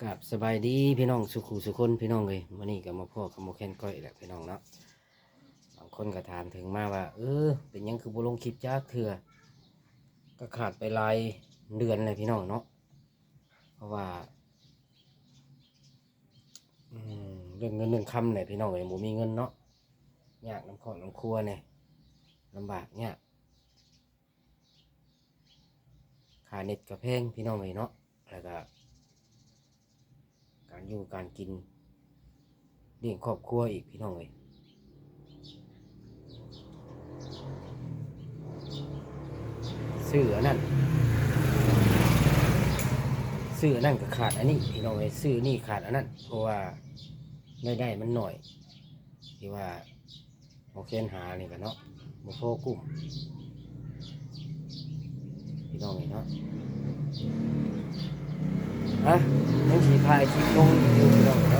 ກາບສະບາຍດີພີ່ນ້ອງສູ່ຄູ່ສູ່ຄົນ ພີ່ນ້ອງເອີຍ. ມື້ນີ້ກໍມາພໍ້ກັບໝໍແຄນກ້ອຍແຫຼະພີ່ນ້ອງເນາະ. ບາງຄົນກໍຖາມເຖິງມາວ່າ ເອີ ເປັນຫຍັງຄືບໍ່ລົງຄລິບຈັກເທື່ອ? ກໍຂາດໄປຫຼາຍເດືອນແລ້ວພີ່ນ້ອງເນາະ. ເພາະວ່າ ອືມ ເລື່ອງເງິນເລື່ອງຄຳແຫຼະພີ່ນ້ອງເອີຍ, ບໍ່ມີເງິນເນາະ, ຍາກນຳຄອບນຳຄົວແດ່, ລຳບາກຍາກ. ຄ່າເນັດກໍແພງພີ່ນ້ອງເອີຍເນາະ, ແລ້ວກໍການຢູ່ການກິນ ລ້ຽງຄອບຄົວອີກພີ່ນ້ອງເອີຍ. ຊື້ອັນນັ້ນ ຊື້ອັນນັ້ນກໍຂາດອັນນີ້ພີ່ນ້ອງເອີຍ, ຊື້ນີ້ຂາດອັນນັ້ນ ເພາະວ່າລາຍໄດ້ມັນໜ້ອຍ ທີ່ວ່າໝໍແຄນຫານີ້ກໍເນາະ ບໍ່ພໍກຸ້ມພີ່ນ້ອງເອີຍເນາະ. ອ່ະ ຍັງຊິຖ່າຍຄລິບລົງຢູ່ພີ່ນ້ອງເອີຍເນາະ.